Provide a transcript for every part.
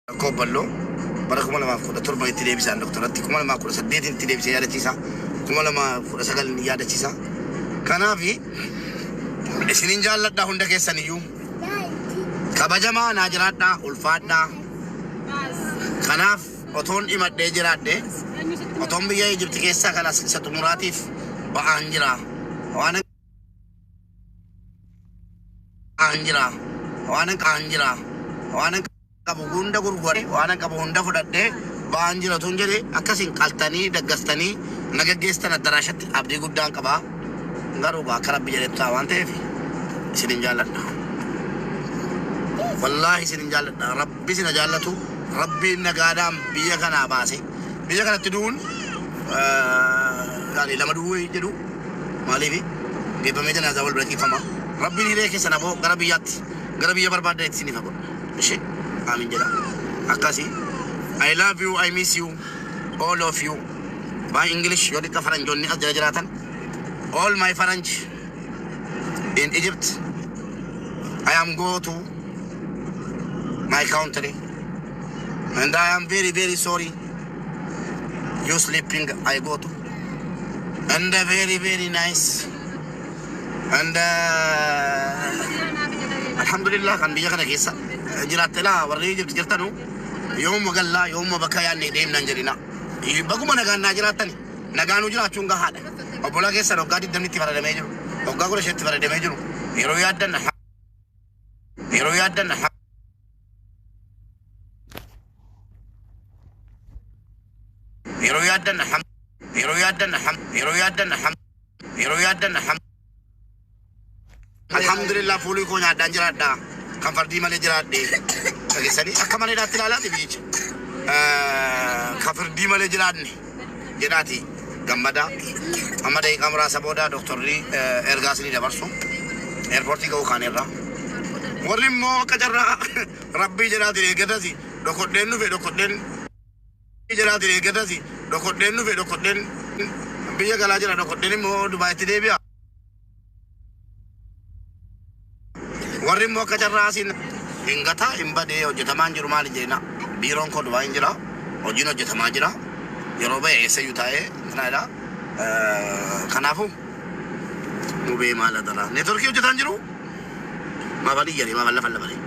Rakkoo balloo bara 2017 itti deebisaan doktoratti, 2018 itti deebisee yaadachiisa, 2019 yaadachiisa. Kanaaf isinin jaalladha hunda keessaniyyuu. Kabajamaa naa jiraadhaa, ulfaadhaa. Kanaaf otoon dhimadhee jiraadhe, otoon biyya Ijipti keessaa kanas isa xumuraatiif ba'aan jira. Waan aan jira. Waan aan jira. Waan qabu hunda gurgure, waan qabu hunda fudhadhee ba'aan jira tun jedhe, akkasiin qaltanii daggastanii na gaggeessitan addaraashatti abdii guddaan qabaa. Garuu akka Rabbi jedhetu ta'a waan ta'eef isinin jaalladha. Wallaahi isinin jaalladha. Rabbi sina jaallatu. Rabbiin nagaadhaan biyya kanaa baase. Biyya kanatti du'uun yaani lama du'uu jedhu, maaliif geeffamee janaazaa wal bira ciifama. Rabbiin hiree keessan aboo gara biyyaatti, gara biyya barbaadanitti isiniif haa godhu. Ishee aamin jedha. Akkasii. I love you, I miss you, all of you. By English yoo xiqqa faranjoonni as jala jiraatan. All my faranj in Egypt. I am go to my country. And I am very, very sorry. You sleeping, I go to. And very, very nice. And alhamdulillah kan biyya kana keessa jiraatte laa warri Egypt jirtanu, yoomuma gallaa, yoomuma bakka yaadne deemnan jedhina. Baguma nagaan naa jiraattani. Nagaanuu jiraachuun gahaadha. Obbolaa keessan waggaa 20 itti faradamee jiru. Waggaa 15 itti faradamee jiru. Yeroo yaaddan, yeroo yaaddan, yeroo yaaddan, yeroo yaaddan, yeroo yaaddan, yeroo yaaddan, alhamdulillah fuulii koo nyaadhaan jiraadha. Kan fardii malee jiraadhe. Dhageessanii akka maleedhaatti ilaalaati biyyicha. Kan firdii malee jiraanne jedhaati gammada. Amma daqiiqaa muraasa booda doktorri ergaa isinii dabarsu. Eerpoortii ga'uu kaaneerra. Warri immoo akka carraa Rabbii jedhaatiin eeggatasi dhokodheen dhufe, dhokodheen jedhaatiin eeggatasi dhokodheen dhufe, dhokodheen biyya galaa jira, dhokodheen immoo Dubaayitti deebi'a. Warri immoo akka carraa asiin hin gata, hin badee, hojjetamaa hin jiru maali jedhina. Biiroon koo Dubaay hin jira. Hojiin hojjetamaa jira. Yeroo ba'e eessayyuu taa'ee kanaadha. Kanaafuu mubee maal adara. Neetworkii hojjetaa hin jiru. Maafan iyyanii, maafan lafa lafanii.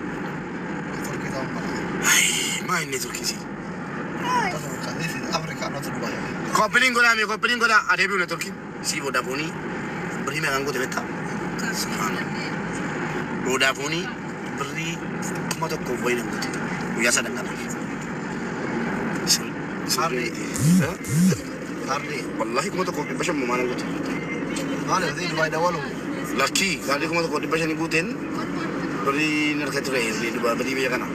Maa inni neetworkii si. Africa, not Dubai. Copy link godhaa mee, copy link godhaa, adeebi'u neetworkiin. Si Vodafoonii birrii meeqaan goote beektaa? Vodafoonii birrii 1000 wayi nan goote guyyaa sadan kanaaf. Harri. Harri. Wallahi 1500 moo maal goote? Maal asii Dubai dawalu? Lakkii, kaardii 1500 guuteen birrii harka ture, birrii biyya kana.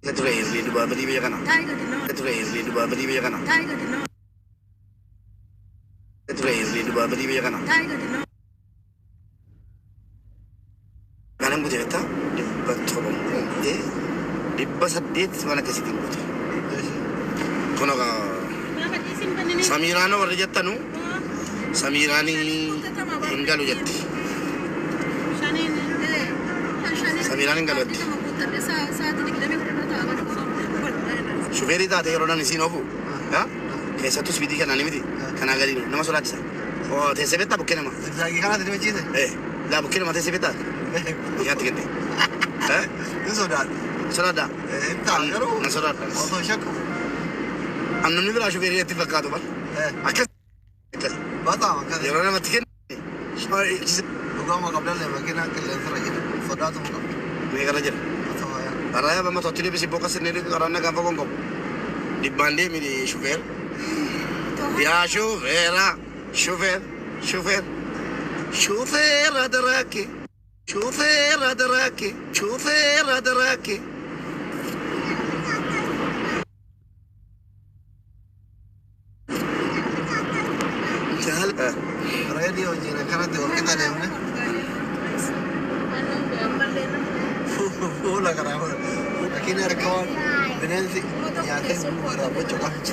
Ture birrii biyya kana. Ture birrii biyya kana. Ture birrii biyya kana. Kanan guute beektaa? 700, 800 waan akkasiitiin guute. Kun egaa Samiiraanoo warri jettanu, Samiiraanii hin galu jetti. Samiiraan hin galu jetti. Shufeerii taate yeroo namni siin oofu, keessattuu speedii kanaan miti, kanaa gadi nama sodaachisa. Teessee beektaa bukkee nama? Zigzaagii kanatti nima ciise? Laa, bukkee nama teessee beektaa? Nyaatti kenne. Hin sodaadha. Sodaadhaa? Hin ta'a garuu. Na sodaadha. Osoo shakku. Namni biraa shufeerii itti fakkaatu bar. Akkas akkas. Bataama akkas. Yeroo namatti kenne. Dhugaama qabdallee makiinaan qilleensarra jira. Sodaatuma qabda. Meeqarra jira? Osoo yaa. Karaa yaabama totti deebisee boqa sinne karaa nagaan fagoon qabu. Dhibbaan deemi shufeer. Yaa shufeera, shufeer, shufeer, shufeera daraake, shufeera daraake, shufeera daraake. Reedii wajjin akkanatti wal qixa deemne. Fuula karaa fuula. Makiina harka waan bineensi nyaatee irraa bocu qabdi.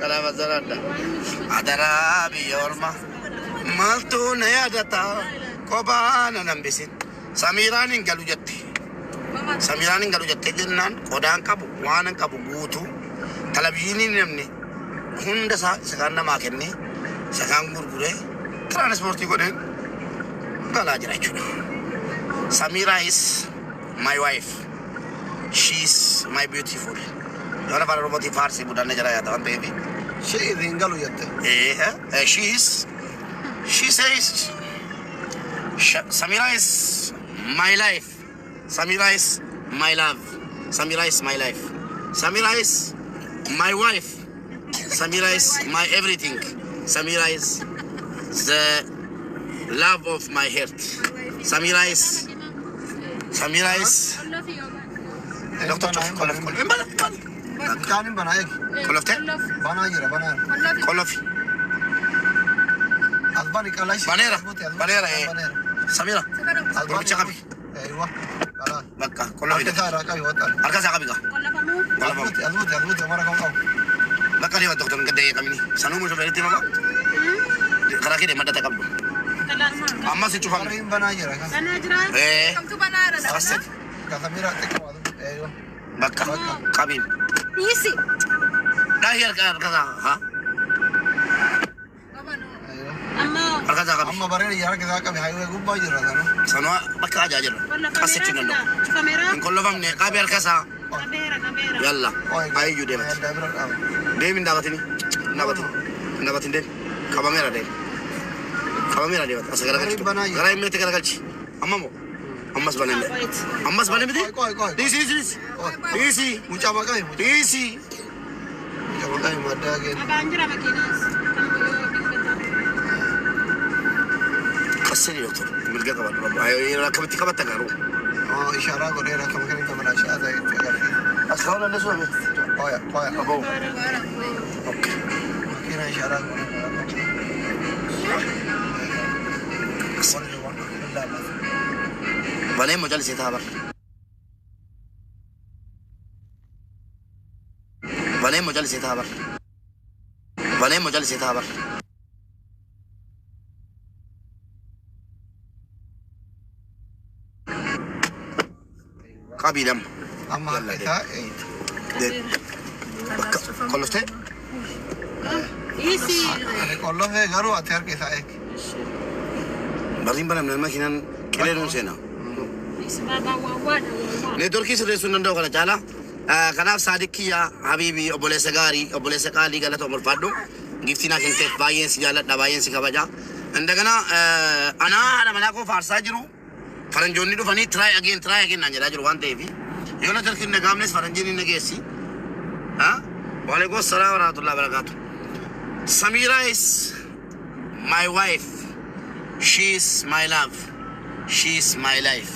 Kanaaf asirradha. Adaraa biyya ormaa maaltu na yaadata, kophaa na nambisin. Samiiraan hin galu jette. Samiiraan hin galu jettee jennaan qodaan qabu waan hin qabu guutuu televizyiinii namni hunda isaa isa kaan namaa kennee isa kaan gurguree tiraanispoortii godheen galaa jira jechuudha. Samira is my wife. She is my beautiful. Yoona afaan Oromootiin faarsii buddanne jala yaada waan ta'eef. She is hin galu jette. She is, she says, Samira is my life. Samira is my love. Samira is my life. Samira is my wife. Samira is my everything. Samira is the love of my heart. Samira is Doctor Chof, Kolof, Kolof. Bana, bana. Kaan hin banaa eegi. Koloftee? Banaa jira, banaa. Kolofi. As bani qalaa. Baneera, baneera, eh. Samira, gurbicha qabi. Eeywa. Qalaa. Bakka, kolofi. Harka isaa irraa qabi waxxaadha. Harka isaa qabi gaa. As buti, as buti, as buti, mara kan qabu. Bakka deema doktor gadda qabini. Sanuu shofeeritti mama. Karaa kee deema data qabdu. Ammas hin cufamne. Warri hin banaa jira kan. Eh. Akkas Ka Samira xiqqoo as buti. Eeywa. Bakka qabiin. Dhahi harka isaa. Ha? Eeywa. Harka isaa qabi. Amma bareeda jira, harka isaa qabi highway gubbaa jira sanuu. Sanuu bakka ajaa jirra. Qas jechuu hin danda'u. Hin kollofamne, qabi harka isaa. Yalla. Ayyuu deemati. Addaa bira dhaaba. Deemi, hin dhaabatini. Hin dhaabatin. Hin dhaabatin, deemi. Qabameera, deemi. Qabameera, deemati. As garagalchi. Gara himmeetti garagalchi. Amma moo? Ammas baname. Ammas baname miti? Qoy, qoy. Dhiisi, dhiisi, dhiisi. Dhiisi. Mucaa maqaa mucaa. Dhiisi. Mucaa maqaa maddaa keenya. Qassini doktor. Mirga qaba. Akkamitti qabatta garuu? Oh, ishaaraa godheera akkama kan itti balaashaa ta'e itti agarsiisa. As kaa'uu dandeessu dha. Qoya, qoya. Aboo. Okay. Makiina ishaaraa godheera. Warri waan laallatu. Banee immoo jallisee ta'a bara. Banee immoo jallisee ta'a bara. Banee immoo jallisee ta'a bara. Qabii damma. Amma harka isaa eeyita. Bakka kolloftee? Ani qollofee garuu ati harka isaa eegi. Barriin banamne, makiinaan qilee nuun seena. Neetworkii sirreessuu hin danda'u kana caalaa. Kanaaf Saadiq kiyya, habiibii, obboleessa gaarii, obboleessa qaalii, galata ulfaadhu. Giftii naa kenteef baay'een si jaalladha, baay'een si kabaja. Indagana anaa haadha manaa koo faarsaa jiru. Faranjoonni dhufanii "Try again, try again" naan jedhaa jiru waan ta'eef. Yoo neetworkii hin dhagaamnes faranjiin hin dhageessi. Waalaikum salaam wa rahmatullahi wa barakatuh. Samira is my wife. She is my love. She is my life.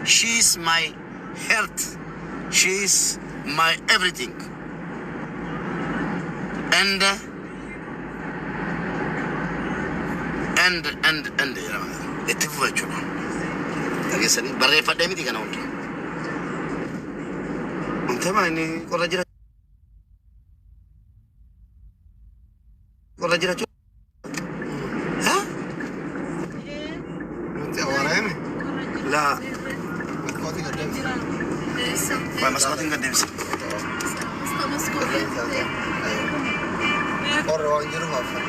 She is my heart. She is my everything. And itti fufa jechuudha. Dhageessanii barreeffadhee miti kana hunda. Wanta maa inni qorra jira. Qorra jira jechuudha. Ha? Nuti awwaarame. Laa. Maskootii gad deebise. Waa maskootiin gad deebise. Qorra waan jiruuf affan.